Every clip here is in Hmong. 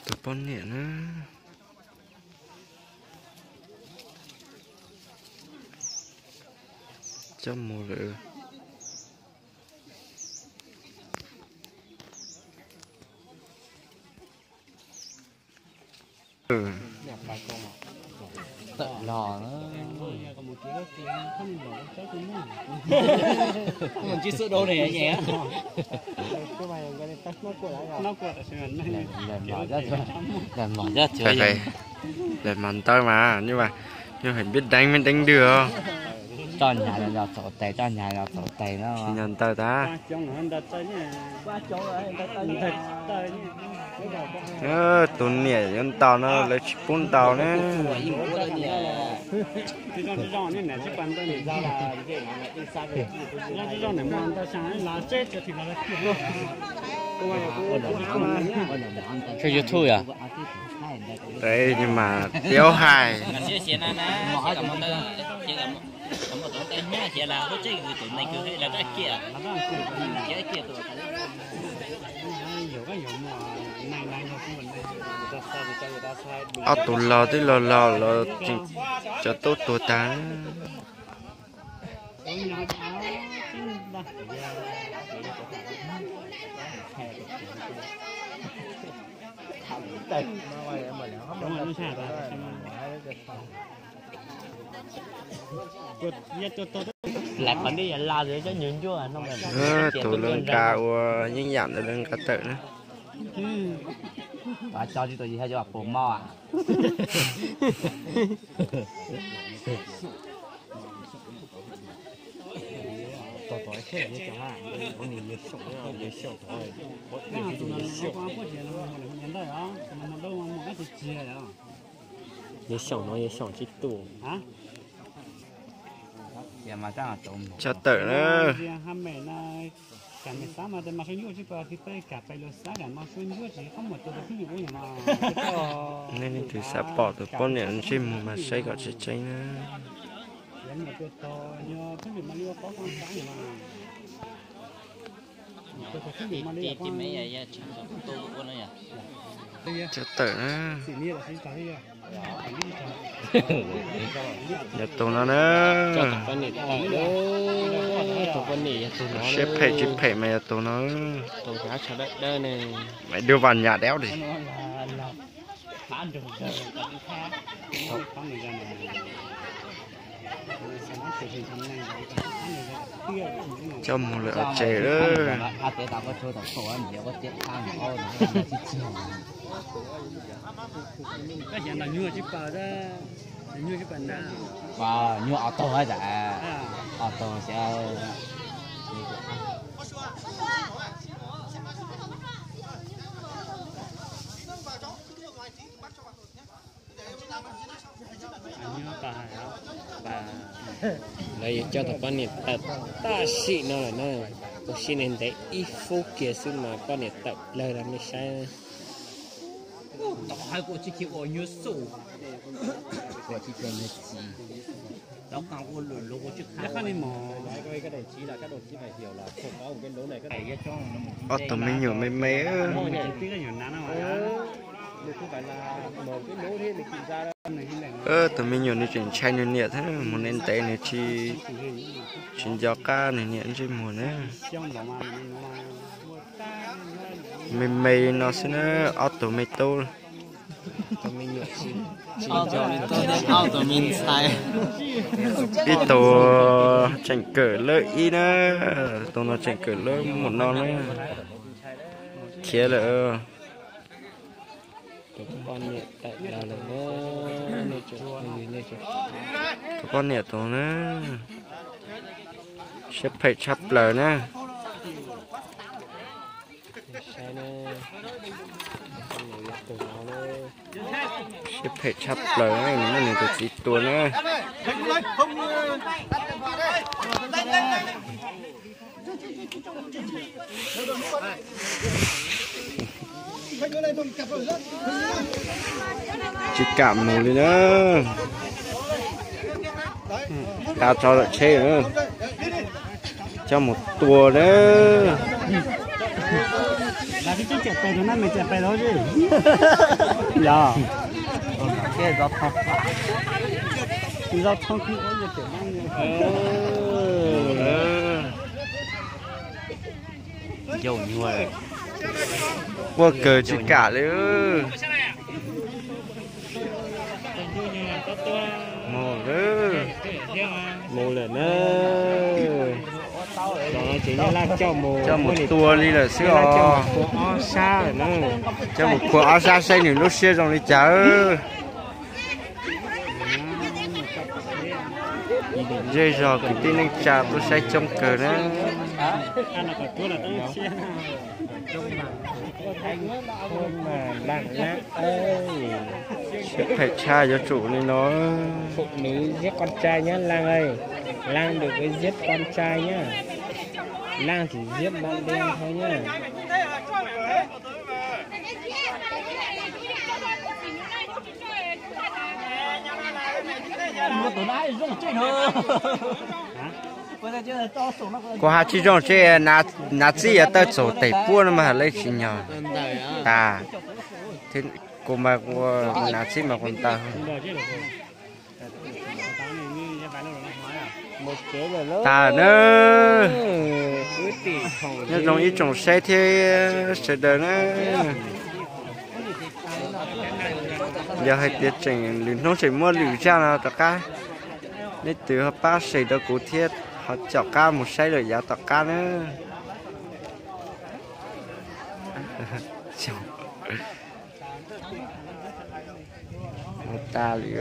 Tus poj niam na. Coj mus lawm. Tawm los. Ntsis xub dau ne nyem. Lawv mos coj cuag, lawv mos ntawd mas, nyuj heev pib deev me deev dwg os. Txoj nyas los txaus tes, txoj nyas los txaus tes no. Tsis yog ntawd tas. Tus niam yuav ntaus no lawv tsis pub ntaus na. Tshuav YouTube yom? Mas tiab hais. Ob tug laug twb laug laug los tseem cov tub tuag tag. Tus lawv nqa ua yeeb yam ntawd lawv nqa tawm na. Pov mov. Yog xyaum no yog xyaum tsis tus. Tshaj tawm na. Nej leej twg xav pom tus poj niam ntsej muag mas saib kom tseeb tseeb na. Tshaj tawm na. Yog tus no na. Siab phem tsis phem mas yog tus no. Mày đưa vào nhà đéo đi. Coj mus lawm tsev lawm. Nyuag auto, auto xyov. Lawv yuav coj tus poj niam tawm tam sim no lawm na. Ua si neeg ntev ib fub kiag xwb mas poj niam tawm plaws los nej saib. Tom hais kuv tsis khiv ua nyuag xum. Ua tsis tau nyuag txiv. Tau qas ua lwm lub ua tsis qab li mos. Ob tug me nyuam me me. Tus me nyuam nws tseem ntshai nws niam thiab, mus ntev ntev nws tsis nco qab nws niam ntsej muag na. Me me no xwb na, ob tug me tub. Ib tug tseem kawm lab ib na, tus no tseem kawm lab mus no na. Khiav lawm. Tus poj niam tus na, siab phem tshaj plaws na. Siab phem tshaj plaws, nws muab nws tus txiv tua na. Tsis kam mus li na. Tag tso lawm tsheb na. Coj mus tua na. Quaj kawg tsis kam li. Mus lawm, mus lawm na. Coj mus tua li lawm xwb os. Coj mus phua ob sab saib nws lub siab zoo li cas. Zej zog kwv tij neej tsa tuaj saib coob kawg na. Siab phem tshaj yuav tsum li no. Phụ nữ giết con trai nhá Lan ơi. Lan đừng có giết con trai nhá. Lan chỉ giết bạn bè thôi nhá. Kuv hais tsis zoo, tseem nav txib yuav tawm txog tes puab no mas hais li tsis nyog. Tas, kuv mas nav txib mas kuv ntawd. Tas na. Nyob zoo ib tsoom saib thiab sawv daws na. Yog hais tias tseem lwm hnub tseem muaj lwm zaj no rov qab, leej twg ho pab share rau kuv thiab ho caum qab mus saib lawm yav tom qab na. Tas li.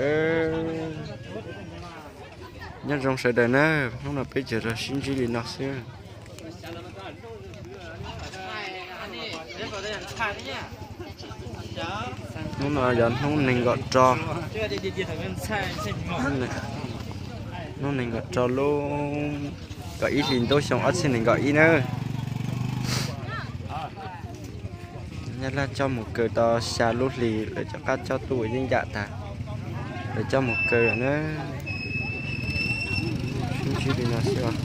Nyob zoo sawv daws na, hnub no peb tsuas los sib ntsib li no xwb. Hnub no yog hnub nees nkaum rau, hnub nees nkaum rau lub kaum ib hli ntuj xyoo ob txhiab nees nkaum ib na. Nyab Laj coj mus kaw tau xya lub hlis lawv rov qab coj tuaj ua yeeb yam tas, lawv coj mus kaw lawm na. Sib ntsib li no xwb.